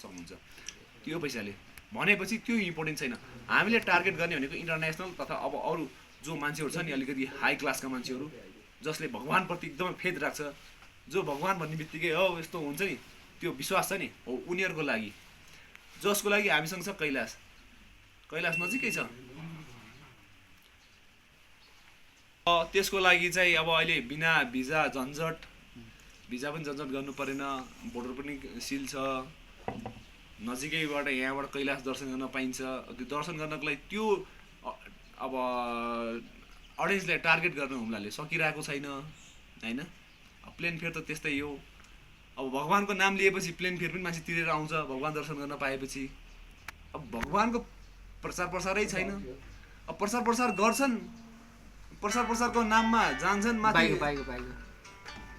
सक्नुहुन्छ त्यो पैसाले। भनेपछि त्यो इम्पोर्टेन्ट छैन। हामीले टार्गेट गर्ने भनेको इन्टरनेसनल तथा अब अरू जो मान्छेहरू छ नि अलिकति हाई क्लासका मान्छेहरू जसले भगवानप्रति एकदमै फेथ राख्छ, जो भगवान भन्ने बित्तिकै हो यस्तो हुन्छ नि त्यो विश्वास छ नि, हो उनीहरूको लागि, जसको लागि हामीसँग छ कैलाश। कैलाश नजिकै छ। त्यसको लागि चाहिँ अब अहिले बिना भिजा झन्झट, भिजा पनि झन्झट गर्नु परेन, बोर्डर पनि सिल छ, नजिकैबाट यहाँबाट कैलाश दर्शन गर्न पाइन्छ। त्यो दर्शन गर्नको लागि त्यो अब अडियन्सलाई टार्गेट गर्न हुम्लाले सकिरहेको छैन होइन। प्लेन फेयर त त्यस्तै हो। अब भगवानको नाम लिएपछि प्लेन फेयर पनि मान्छे तिरेर आउँछ भगवान दर्शन गर्न पाएपछि। अब भगवानको प्रचार प्रसारै छैन। अब प्रचार गर्छन्, प्रचारको नाममा जान्छन् माथि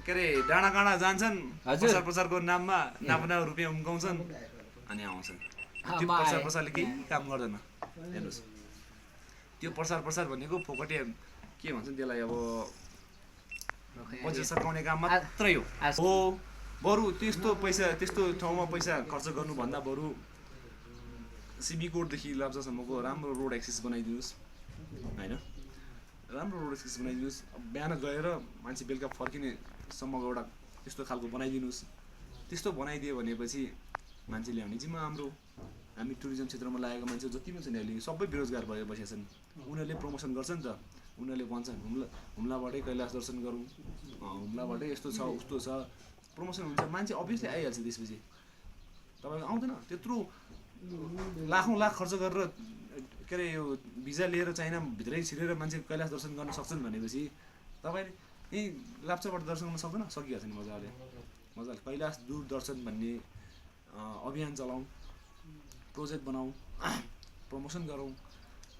के अरे डाँडा काँडा जान्छन्, प्रचारको नाममा नापना रुपियाँ उम्काउँछन् अनि आउँछन्। त्यो प्रचारले केही काम गर्दैन। हेर्नुहोस् त्यो प्रचार भनेको फोकटे के भन्छन् त्यसलाई, अब पैसा सकाउने काम मात्रै हो। बरु त्यस्तो ठाउँमा पैसा खर्च गर्नुभन्दा बरु सिमीकोटदेखि लाप्चासम्मको राम्रो रोड एक्सेस बनाइदिनुहोस् होइन। राम्रो रोड एक्सेस बनाइदिनुहोस्। बिहान गएर मान्छे बेलुका फर्किनेसम्मको एउटा त्यस्तो खालको बनाइदिनुहोस्। त्यस्तो बनाइदियो भनेपछि मान्छेले आउने जिम्मा हाम्रो। हामी टुरिज्म क्षेत्रमा लागेको मान्छे जति पनि छ नि अहिले सबै बेरोजगार भएर बसेका छन्। उनीहरूले प्रमोसन गर्छ नि त, उनीहरूले भन्छन् हुम्लाबाटै कैलाश दर्शन गरौँ, हुम्लाबाटै यस्तो छ उस्तो छ, प्रमोसन हुन्छ, मान्छे अभियसली आइहाल्छ। त्यसपछि तपाईँको आउँदैन। त्यत्रो लाखौँ लाख खर्च गरेर के अरे यो भिजा लिएर चाइनाभित्रै छिरेर मान्छे कैलाश दर्शन गर्न सक्छन् भनेपछि तपाईँले यहीँ लाप्चाबाट दर्शन गर्न सक्दैन, सकिहाल्छ नि मजाले। कैलाश दूर दर्शन भन्ने अभियान चलाउँ, प्रोजेक्ट बनाऊ, प्रमोसन गरौँ,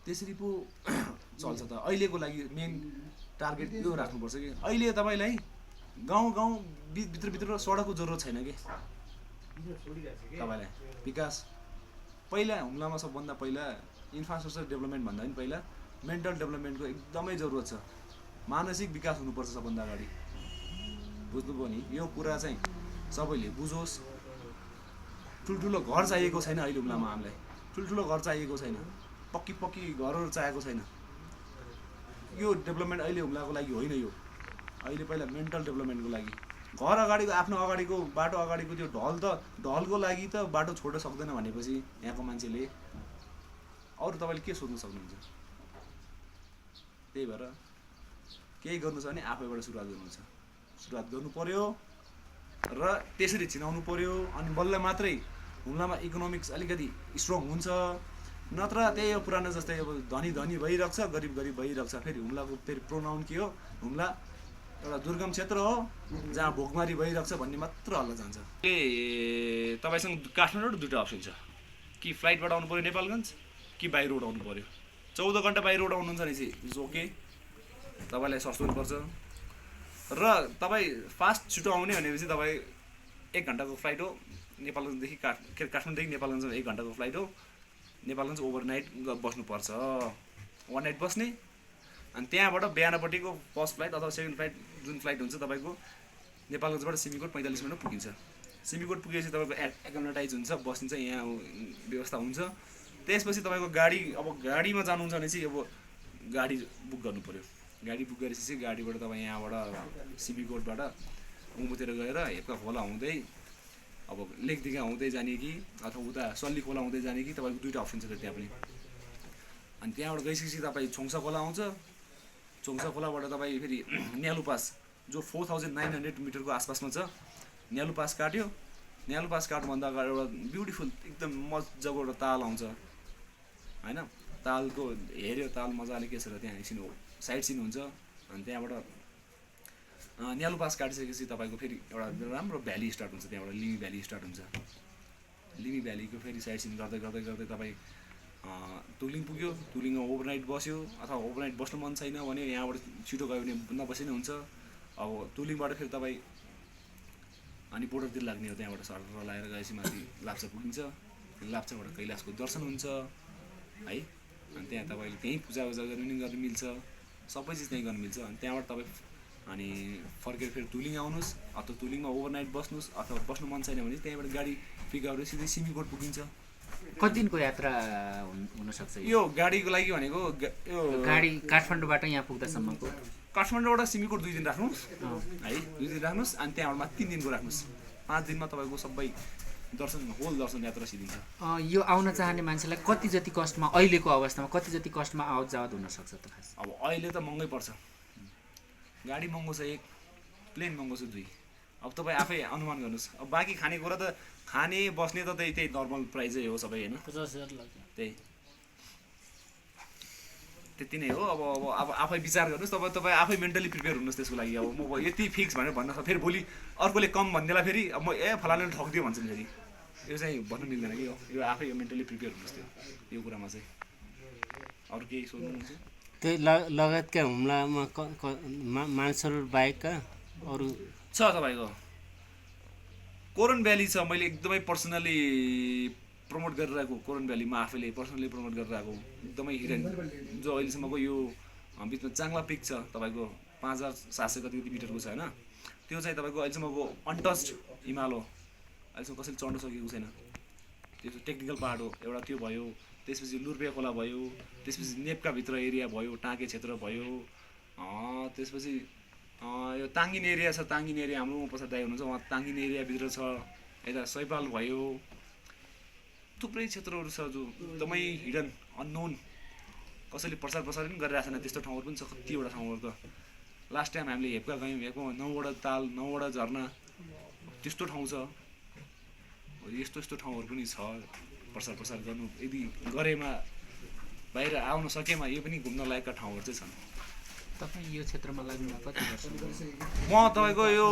त्यसरी पो चल्छ त। अहिलेको लागि मेन टार्गेट यो राख्नुपर्छ कि अहिले तपाईँलाई गाउँ भित्र सडकको जरुरत छैन कि तपाईँलाई। विकास पहिला हुम्लामा सबभन्दा पहिला इन्फ्रास्ट्रक्चर डेभलपमेन्ट भन्दा पनि पहिला मेन्टल डेभलपमेन्टको एकदमै जरुरत छ। मानसिक विकास हुनुपर्छ सबभन्दा अगाडि। बुझ्नुभयो नि? यो कुरा चाहिँ सबैले बुझोस्। ठुल्ठुलो घर चाहिएको छैन अहिले हुम्लामा हामीलाई। ठुल्ठुलो घर चाहिएको छैन, पक्की घरहरू चाहिएको छैन। यो डेभलपमेन्ट अहिले हुम्लाको लागि होइन। यो अहिले पहिला मेन्टल डेभलपमेन्टको लागि। घर अगाडिको आफ्नो अगाडिको बाटो अगाडिको त्यो ढलको लागि त बाटो छोड्न सक्दैन भनेपछि यहाँको मान्छेले अरू तपाईँले के सोध्न सक्नुहुन्छ? त्यही भएर केही गर्नु छ भने आफैबाट सुरुवात गर्नु पर्यो र त्यसरी चिनाउनु पर्यो। अनि बल्ल मात्रै हुम्लामा इकोनोमिक्स अलिकति स्ट्रङ हुन्छ। नत्र त्यही हो पुरानो जस्तै अब धनी भइरहेको छ, गरिब भइरहेको छ। फेरि हुम्लाको फेरि प्रोनाउन के हो? हुम्ला एउटा दुर्गम क्षेत्र हो जहाँ भोकमारी भइरहेको छ भन्ने मात्र हल्ला जान्छ। तपाईँसँग काठमाडौँ दुईवटा अप्सन छ, कि फ्लाइटबाट आउनु पऱ्यो नेपालगञ्ज कि बाई रोड आउनु पऱ्यो। 14 घन्टा बाई रोड आउनुहुन्छ भने चाहिँ इट्स ओके, तपाईँलाई सस्तो पनि पर्छ। र तपाईँ फास्ट छिटो आउने भनेपछि तपाईँ 1 घन्टाको फ्लाइट हो नेपालगञ्जदेखि काठमाडौँदेखि नेपालगञ्जमा 1 घन्टाको फ्लाइट हो। नेपालगञ्ज ओभरनाइट बस्नुपर्छ, 1 नाइट बस्ने। अनि त्यहाँबाट बिहानपट्टिको फर्स्ट फ्लाइट अथवा सेकेन्ड फ्लाइट जुन फ्लाइट हुन्छ तपाईँको नेपालगञ्जबाट सिमीकोट 45 मिनट पुगिन्छ। सिमीकोट पुगेपछि तपाईँको एक्लोमेटाइज हुन्छ, बसिन्छ, यहाँ व्यवस्था हुन्छ। त्यसपछि तपाईँको गाडी, अब गाडीमा जानुहुन्छ भने चाहिँ अब गाडी बुक गर्नु पऱ्यो। गाडी बुक गरेपछि चाहिँ गाडीबाट तपाईँ यहाँबाट सिमीकोटबाट उँभोतिर गएर हेप्का खोला हुँदै अब लेकदिघा हुँदै जाने कि अथवा उता सल्ली खोला हुँदै जाने कि तपाईँको दुईवटा अप्सन छ त्यहाँ पनि। अनि त्यहाँबाट गइसकेपछि तपाईँ छोङ्सा खोला आउँछ। छोङ्सा खोलाबाट तपाईँ फेरि न्यालु पास जो 4900 मिटरको आसपासमा छ, न्यालु पास काट्यो। न्यालु पास काट्नुभन्दा अगाडि एउटा ब्युटिफुल एकदम मजाको एउटा ताल आउँछ होइन। तालको हेऱ्यो, ताल मजाले के छ र त्यहाँ एकछिन साइड सिन हुन्छ। अनि त्यहाँबाट न्यालु पास काटिसकेपछि तपाईँको फेरि एउटा राम्रो भ्याली स्टार्ट हुन्छ। त्यहाँबाट लिमी भ्याली स्टार्ट हुन्छ। लिमी भ्यालीको फेरि साइड सिन गर्दै तपाईँ तुलिङ पुग्यो। तुलिङमा ओभरनाइट बस्यो, अथवा ओभरनाइट बस्नु मन छैन भने यहाँबाट छिटो गयो भने नबसे नै हुन्छ। अब तुलिङबाट फेरि तपाईँ अनि बोर्डरतिर लाग्ने हो। त्यहाँबाट सडक लगाएर गएपछि माथि लाप्चा पुगिन्छ। लाप्चाबाट कैलाशको दर्शन हुन्छ है। अनि त्यहाँ तपाईँले त्यहीँ पूजा गर्नु मिल्छ, सबै चिज त्यहीँ गर्नु मिल्छ। अनि त्यहाँबाट तपाईँ अनि फर्केर फेरि तुलिङ आउनुहोस् अथवा तुलिङमा ओभरनाइट बस्नुहोस् अथवा बस्नु मन छैन भने त्यहाँबाट गाडी पिक गरेर सिधै सिमीकोट पुगिन्छ। कति दिनको यात्रा हुनसक्छ यो गाडीको लागि भनेको यो गाडी काठमाडौँबाट यहाँ पुग्दासम्मको? काठमाडौँबाट सिमीकोट 2 दिन राख्नुहोस् है, 2 दिन राख्नुहोस् अनि त्यहाँबाट 3 दिनको राख्नुहोस्। 5 दिनमा तपाईँको सबै होल दर्शन यात्रा सिद्धिन्छ। यो आउन चाहने मान्छेलाई कति जति कस्टमा अहिलेको अवस्थामा कति जति कस्टमा आवत जावत हुनसक्छ त खास? अब अहिले त महँगै पर्छ, गाडी महँगो छ 1, प्लेन महँगो छ 2। अब तपाईँ आफै अनुमान गर्नुहोस्। अब बाँकी खानेकुरा त खाने बस्ने त त्यही नर्मल प्राइजै हो सबै होइन, 50,000 लाग्छ त्यति नै हो। अब आफै विचार गर्नुहोस्, तपाईँ आफै मेन्टली प्रिपेयर हुनुहोस् त्यसको लागि। अब म यति फिक्स भनेर भन्न फेरि भोलि अर्कोले कम भन्नेलाई फेरि अब म फलानाले ठगिदियो भन्छ नि फेरि, यो चाहिँ भन्नु मिल्दैन कि यो आफै मेन्टली प्रिपेयर हुनुहोस् यो कुरामा चाहिँ। अरू केही सोध्नुहुन्छ? त्यही लगायतका हुम्लामा मानसरोवर बाहेकका अरू छ तपाईँको कोरन भ्याली छ। मैले एकदमै पर्सनली प्रमोट गरिरहेको कोरन भ्याली, म आफैले पर्सनली प्रमोट गरिरहेको एकदमै हिडन जो अहिलेसम्मको यो बिचमा चाङ्ला पिक छ तपाईँको 5700 कति मिटरको छ होइन। त्यो चाहिँ तपाईँको अहिलेसम्मको अनटच्ड हिमाल हो, अहिलेसम्म कसैले चढ्न सकेको छैन। त्यो टेक्निकल पार्ट हो एउटा, त्यो भयो। त्यसपछि लुर्पिया खोला भयो, त्यसपछि नेप्का भित्र एरिया भयो, टाँके क्षेत्र भयो, त्यसपछि यो ताङ्गिन एरिया छ। ताङ्गिन एरिया हाम्रो पछाडि दाइ हुनुहुन्छ उहाँ ताङ्गिन एरियाभित्र छ। यता सैपाल भयो, थुप्रै क्षेत्रहरू छ जो एकदमै हिडन अननोन, कसैले प्रचार पनि गरिरहेको छैन। त्यस्तो ठाउँहरू पनि छ कतिवटा ठाउँहरू त। लास्ट टाइम हामीले हेप्का गयौँ, हेप्कामा 9वटा ताल 9वटा झरना त्यस्तो ठाउँ छ। यस्तो ठाउँहरू पनि छ। प्रचार गर्नु यदि गरेमा बाहिर आउन सकेमा यो पनि घुम्न लायकका ठाउँहरू चाहिँ छन्। तपाईँ यो क्षेत्रमा लाग्नु कति वर्ष? म तपाईँको यो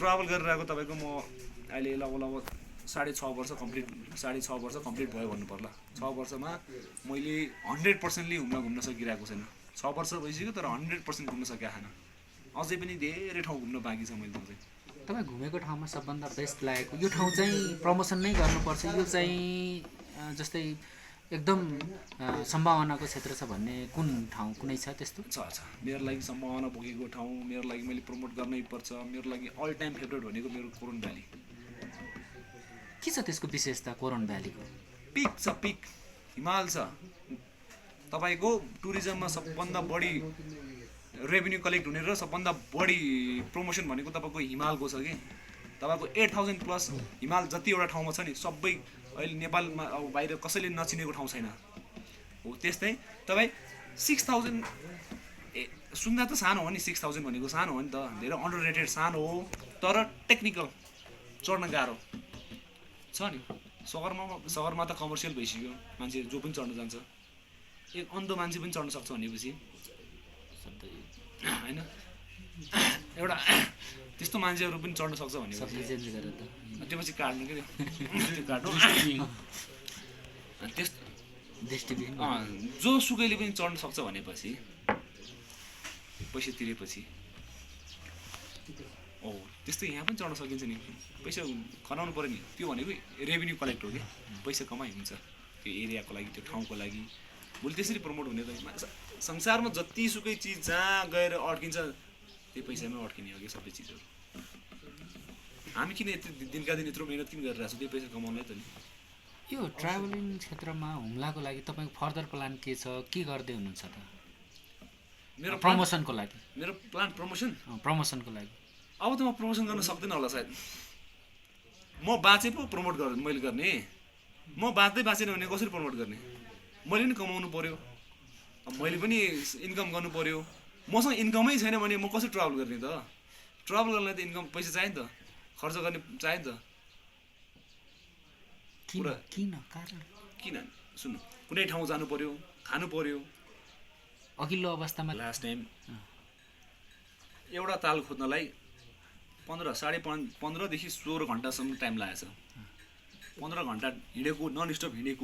ट्राभल गरिरहेको तपाईँको म अहिले लगभग 6.5 वर्ष कम्प्लिट भयो भन्नु पर्ला। 6 वर्षमा मैले 100%ली घुम्न सकिरहेको छैन। 6 वर्ष भइसक्यो तर 100% घुम्न सकेको छैन। अझै पनि धेरै ठाउँ घुम्न बाँकी छ मैले चाहिँ। तपाईँ घुमेको ठाउँमा सबभन्दा बेस्ट लागेको यो ठाउँ चाहिँ प्रमोसन नै गर्नुपर्छ, यो चाहिँ जस्तै एकदम सम्भावनाको क्षेत्र छ भन्ने कुन ठाउँ कुनै छ त्यस्तो? छ मेरो लागि सम्भावना बोकेको ठाउँ, मेरो लागि मैले प्रमोट गर्नै पर्छ। मेरो लागि अल टाइम फेभरेट भनेको मेरो कोरन भ्याली। के छ त्यसको विशेषता कोरन भ्यालीको? पिक छ, पिक हिमाल छ। तपाईँको टुरिज्ममा सबभन्दा बढी रेभेन्यू कलेक्ट हुने र सबभन्दा बढी प्रमोसन भनेको तपाईँको हिमालको छ कि। तपाईँको 8000+ हिमाल जतिवटा ठाउँमा छ नि सबै अहिले नेपालमा अब बाहिर कसैले नचिनेको ठाउँ छैन हो। त्यस्तै तपाईँ 6000 सुन्दा त सानो हो नि, 6000 भनेको सानो हो नि त, धेरै अन्डर रेटेड सानो हो तर टेक्निकल चढ्न गाह्रो छ नि। सहरमा त कमर्सियल भइसक्यो, मान्छे जो पनि चढ्न जान्छ। एक अन्धो मान्छे पनि चढ्न सक्छ भनेपछि होइन, एउटा त्यस्तो मान्छेहरू पनि चढ्न सक्छ भनेपछि त्यो पछि काट्नु के त्यो काट्नु जो सुकैले पनि चढ्न सक्छ भनेपछि पैसा तिरेपछि त्यस्तै यहाँ पनि चढ्न सकिन्छ नि। पैसा खनाउनु पऱ्यो नि, त्यो भनेको रेभेन्यू कलेक्ट हो कि, पैसा कमाइ हुन्छ त्यो एरियाको लागि, त्यो ठाउँको लागि। भोलि त्यसरी प्रमोट हुने त संसारमा जतिसुकै चिज जहाँ गएर अड्किन्छ त्यही पैसामै अड्किने हो कि सबै चिजहरू। हामी किन यति दिनका दिन यत्रो मिहिनेत किन गरिरहेको छौँ? त्यही पैसा कमाउनै त नि। यो ट्राभलिङ क्षेत्रमा हुम्लाको लागि तपाईँको फर्दर प्लान के छ? के गर्दै हुनुहुन्छ त? मेरो प्रमोसनको लागि? मेरो प्लान प्रमोसनको लागि अब त म प्रमोसन गर्न सक्दिनँ होला सायद। म बाँचे पो प्रमोट मैले गर्ने, म बाँचेन भने कसरी प्रमोट गर्ने? मैले पनि कमाउनु पऱ्यो, अब मैले पनि इन्कम गर्नु पऱ्यो। मसँग इन्कमै छैन भने म कसरी ट्राभल गर्ने त? ट्राभल गर्नलाई त इन्कम पैसा चाहियो नि त, खर्च गर्ने चाहियो नि त। किन सुन्नु, कुनै ठाउँ जानु पऱ्यो, खानु पऱ्यो। अघिल्लो अवस्थामा लास्ट टाइम एउटा ताल खोज्नलाई 15देखि 16 घन्टासम्म टाइम लागेछ। 15 घन्टा हिँडेको, नन स्टप हिँडेँ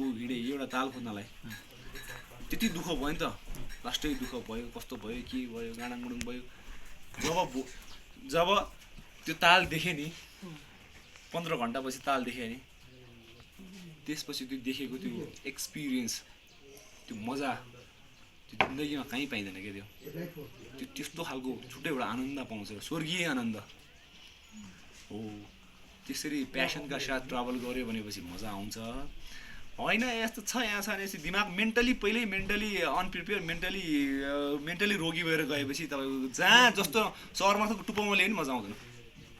एउटा ताल खोज्नलाई। त्यति दुःख भयो नि त, लास्टै दुःख भयो, कस्तो भयो के भयो, गाडाङगुडुङ भयो। जब त्यो ताल देखेँ नि, 15 घन्टापछि ताल देखेँ नि, त्यसपछि त्यो देखेको त्यो एक्सपिरियन्स, त्यो मजा, त्यो जिन्दगीमा कहीँ पाइँदैन क्या त्यो त्यस्तो खालको छुट्टै एउटा आनन्द पाउँछ, स्वर्गीय आनन्द हो। त्यसरी प्यासनका साथ ट्राभल गऱ्यो भनेपछि मजा आउँछ। होइन यस्तो छ यहाँ छ भनेपछि दिमाग मेन्टली पहिल्यै मेन्टली अनप्रिपेयर मेन्टली रोगी भएर गएपछि तपाईँको जहाँ जस्तो सहरमा त टुप्पोमा ल्याए पनि मजा आउँदैन।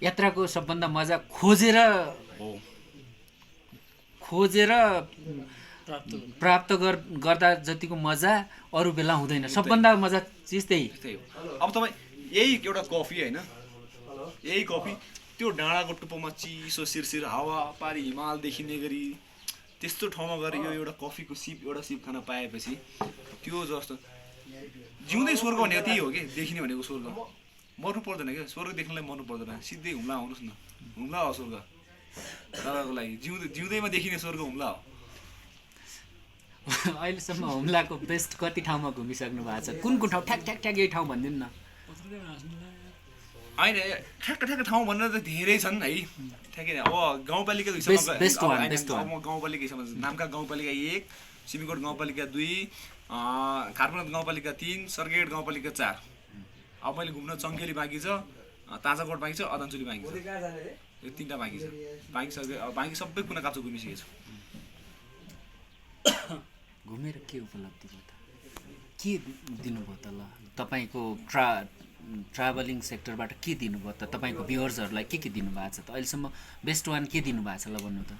यात्राको सबभन्दा मजा खोजेर हो प्राप्त गर्दा जतिको मजा अरू बेला हुँदैन। सबभन्दा मजा चिज त्यही हो। अब तपाईँ यही एउटा कफी होइन, यही कफी त्यो डाँडाको टुप्पोमा चिसो सिरसिर हावा पारी हिमाल देखिने गरी त्यस्तो ठाउँमा गएर यो एउटा कफीको एउटा सिप खान पाएपछि त्यो जस्तो जिउँदै स्वर्ग भनेको त्यही हो कि, देखिने भनेको स्वर्ग। मर्नु पर्दैन क्या, स्वर्ग देख्नलाई मर्नु पर्दैन, सिधै हुम्ला आउनुहोस् न, हुम्ला हो स्वर्ग तपाईँको लागि। जिउँदैमा देखिने स्वर्ग हुम्ला हो। अहिलेसम्म हुम्लाको बेस्ट कति ठाउँमा घुमिसक्नु भएको छ? कुन ठाउँ ठ्याक यही ठाउँ भनिदिनु न। होइन ठ्याक्क ठाउँ भनेर त धेरै छन् है, ठ्याक्कै अब गाउँपालिका गाउँपालिका हिसाबमा नाम्का गाउँपालिका 1, सिमीकोट गाउँपालिका 2, खारपनाथ गाउँपालिका 3, सर्गेट गाउँपालिका 4। अब मैले घुम्न चङ्खेली बाँकी छ, ताजाकोट बाँकी छ, अदनचुली बाँकी छ, यो 3टा बाँकी छ। बाँकी सबै कुना काप्चो घुमिसकेको छु। घुमेर के उपलब्धि भयो त? के दिनुभयो त? ल तपाईँको ट्राभलिङ सेक्टरबाट के दिनुभयो त? तपाईँको भ्युअर्सहरूलाई के दिनुभएको छ त? अहिलेसम्म बेस्ट वान के दिनुभएको छ ल भन्नु त?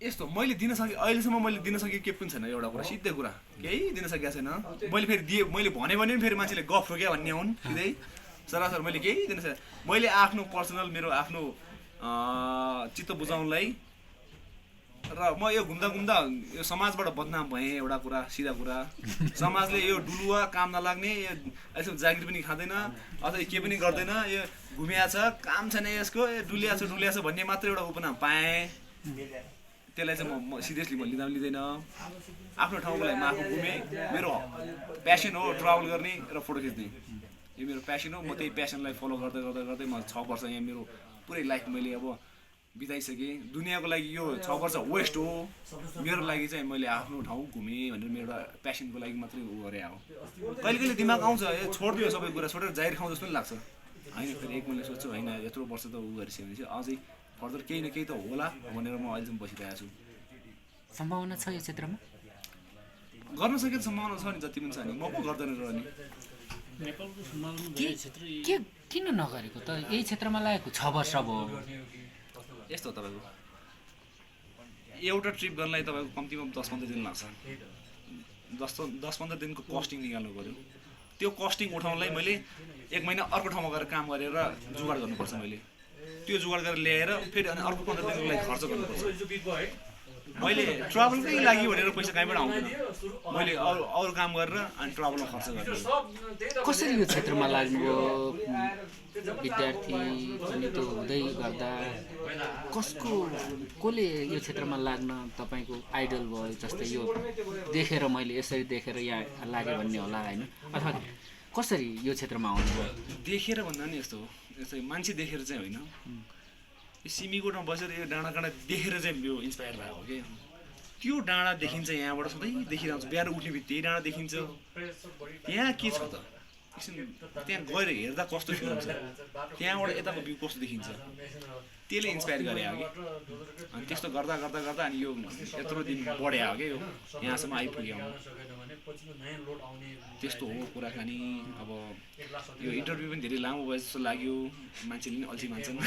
यस्तो मैले दिन सकेँ, अहिलेसम्म मैले दिन सकेँ के पनि छैन। एउटा कुरा सिधै कुरा केही दिन सकेको छैन। मैले फेरि मैले भने पनि फेरि मान्छेले गफ रोक्या भन्ने हुन् सिधै सरासर। मैले केही दिन सकेँ। मैले आफ्नो पर्सनल मेरो आफ्नो चित्त बुझाउनलाई र म यो घुम्दा यो समाजबाट बदनाम भएँ। एउटा कुरा सिधा कुरा, समाजले यो डुलुवा काम नलाग्ने, यो अहिलेसम्म जागिर पनि खाँदैन अथवा के पनि गर्दैन, यो घुमिया छ काम छैन यसको, यो डुलिया छ भन्ने मात्र एउटा उपनाम पाएँ। त्यसलाई चाहिँ म सिरियसली म लिँदैन। आफ्नो ठाउँको लागि म आफू घुमेँ, मेरो प्यासन हो ट्राभल गर्ने र फोटो खिच्ने, यो मेरो प्यासन हो। म त्यही प्यासनलाई फलो गर्दै म 6 वर्ष यहाँ मेरो पुरै लाइफ मैले अब बिताइसकेँ। दुनियाँको लागि यो 6 वर्ष वेस्ट हो, मेरो लागि चाहिँ मैले आफ्नो ठाउँ घुमेँ भनेर मेरो एउटा प्यासनको लागि मात्रै उ गरे हो। कहिले दिमाग आउँछ यो छोडिदियो सबै कुरा, छोडेर जाहिर खाउँ जस्तो पनि लाग्छ होइन। फेरि एक मैले सोध्छु होइन यत्रो वर्ष त उ गरिसक्यो भने चाहिँ अझै फर्दर केही न केही त होला भनेर म अहिलेसम्म बसिरहेको छु। सम्भावना छ यो क्षेत्रमा गर्न सकेको सम्भावना छ नि, जति पनि छ नि। म पो गर्दैन र नि। किन नगरेको त? यही क्षेत्रमा लागेको 6 वर्ष भयो। यस्तो तपाईँको एउटा ट्रिप गर्नलाई तपाईँको कम्तीमा 10-15 दिन लाग्छ। 10-15 दिनको कस्टिङ निकाल्नु पऱ्यो। त्यो कस्टिङ उठाउनलाई मैले 1 महिना अर्को ठाउँमा गएर काम गरेर जुगाड गर्नुपर्छ। मैले त्यो जुगाड गरेर ल्याएर फेरि अनि अर्को 15 दिनको लागि खर्च गर्नुपर्छ। मैले ट्राभलकै लागि भनेर पैसा कहीँबाट आउँदैन, मैले अरू काम गरेर अनि ट्राभलमा खर्च गर्ने। कसरी यो क्षेत्रमा लाग्नुभयो? विद्यार्थी पनि त हुँदै गर्दा कसले यो क्षेत्रमा लाग्न तपाईँको आइडल भयो? जस्तै यो देखेर मैले यसरी देखेर यहाँ लाग्यो भन्ने होला होइन, अथवा कसरी यो क्षेत्रमा आउनुभयो? देखेर भन्दा नि यस्तो हो, यस्तै मान्छे देखेर चाहिँ होइन। यो सिमीकोटमा बसेर यो डाँडा देखेर चाहिँ यो इन्सपायर भएको कि त्यो डाँडा देखिन्छ यहाँबाट, सधैँ देखिरहन्छ। बिहान उठ्ने बित्तिकै त्यही डाँडा देखिन्छ। त्यहाँ के छ त, त्यहाँ गएर हेर्दा कस्तो फिल हुन्छ, त्यहाँबाट यताको भ्यू कस्तो देखिन्छ, त्यसले इन्सपायर गरे हो कि। अनि त्यस्तो गर्दा अनि यो यत्रो दिन बढ्यो हो कि यो यहाँसम्म आइपुग्यो। त्यस्तो हो कुराकानी। अब यो इन्टरभ्यू पनि धेरै लामो भयो जस्तो लाग्यो, मान्छेले पनि अल्छी मान्छन्।